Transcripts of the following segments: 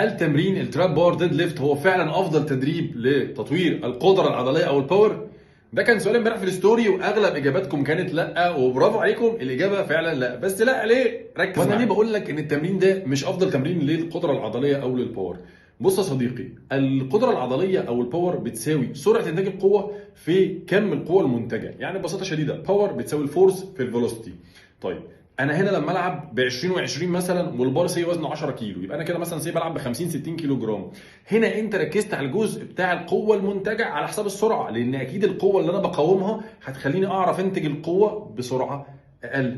هل تمرين ال trap bar deadlift هو فعلا افضل تدريب لتطوير القدرة العضلية او ال power؟ ده كان سؤال امبارح في ال story، واغلب اجاباتكم كانت لا، وبرافو عليكم، الاجابة فعلا لا. بس لا ليه؟ ركز. وانا ليه بقول لك ان التمرين ده مش افضل تمرين للقدرة العضلية او لل power؟ بص يا صديقي، القدرة العضلية او ال power بتساوي سرعة انتاج القوة في كم القوة المنتجه، يعني ببساطة شديدة power بتساوي ال force في ال velocity. طيب انا هنا لما العب ب 20 و20 مثلا والبار say وزنه 10 كيلو، يبقى انا كده مثلا say بلعب ب 50 60 كيلو جرام. هنا انت ركزت على الجزء بتاع القوة المنتجة على حساب السرعه، لان اكيد القوة اللي انا بقاومها هتخليني اعرف انتج القوة بسرعة اقل.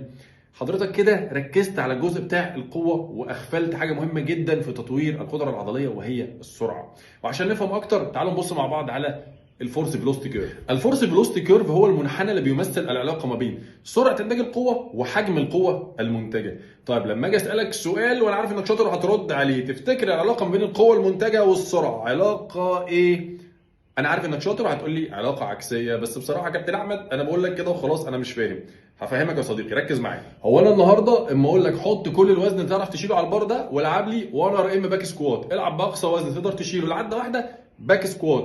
حضرتك كده ركزت على الجزء بتاع القوة واغفلت حاجة مهمة جدا في تطوير القدرة العضلية وهي السرعه. وعشان نفهم اكتر تعالوا نبص مع بعض على ال force velocity curve. ال force velocity curve هو المنحنى اللي بيمثل العلاقة ما بين سرعة انتاج القوة وحجم القوة المنتجة. طيب لما اجي اسالك سؤال وانا عارف انك شاطر وهترد عليه، تفتكر العلاقة ما بين القوة المنتجة والسرعة علاقة ايه؟ انا عارف انك شاطر وهتقول لي علاقة عكسيه، بس بصراحة يا كابتن احمد انا بقول لك كده وخلاص، انا مش فاهم. هفهمك يا صديقي، ركز معايا. هو انا النهارده اما اقول لك حط كل الوزن اللي تعرف تشيله على البار ده والعب لي 1 RM back squat، العب باقصى وزن تقدر تشيله لعده واحدة back squat،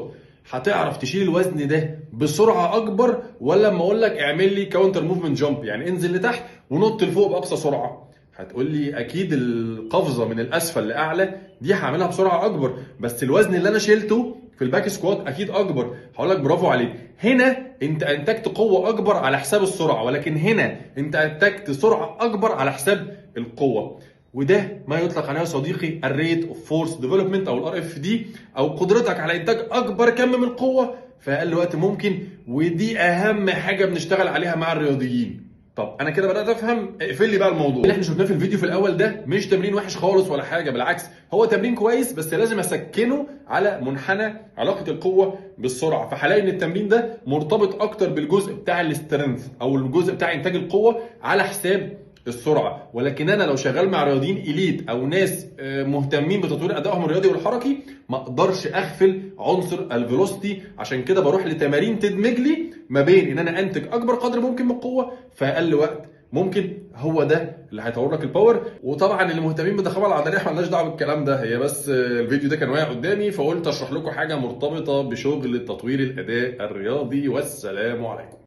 هتعرف تشيل الوزن ده بسرعة اكبر ولا اما اقول لك اعمل لي counter movement jump، يعني انزل لتحت ونط لفوق باقصى سرعه؟ هتقول لي اكيد القفزة من الاسفل لاعلى دي هعملها بسرعة اكبر، بس الوزن اللي انا شيلته في ال back squat اكيد اكبر. هقول لك برافو عليك، هنا انت انتجت قوة اكبر على حساب السرعه، ولكن هنا انت انتجت سرعة اكبر على حساب القوه. وده ما يطلق عليه يا صديقي ال rate of force development او ال RFD، او قدرتك على انتاج اكبر كم من القوة في اقل وقت ممكن. ودي اهم حاجة بنشتغل عليها مع الرياضيين. طب انا كده بدات افهم، اقفل لي بقى الموضوع اللي احنا شفناه في الفيديو في الاول. ده مش تمرين وحش خالص ولا حاجه، بالعكس هو تمرين كويس، بس لازم اسكنه على منحنى علاقة القوة بالسرعه. فهلاقي ان التمرين ده مرتبط اكتر بالجزء بتاع ال strength او الجزء بتاع انتاج القوة على حساب السرعه. ولكن انا لو شغال مع رياضيين elite او ناس مهتمين بتطوير ادائهم الرياضي والحركي، ما اقدرش اغفل عنصر ال velocity. عشان كده بروح لتمارين تدمج لي ما بين ان انا انتج اكبر قدر ممكن من القوة في اقل وقت ممكن. هو ده اللي هيطور لك ال power. وطبعا اللي مهتمين بالضخامه العضلية احنا مالناش دعوه بالكلام ده، هي بس الفيديو ده كان واقع قدامي فقلت اشرح لكم حاجة مرتبطة بشغل تطوير الاداء الرياضي. والسلام عليكم.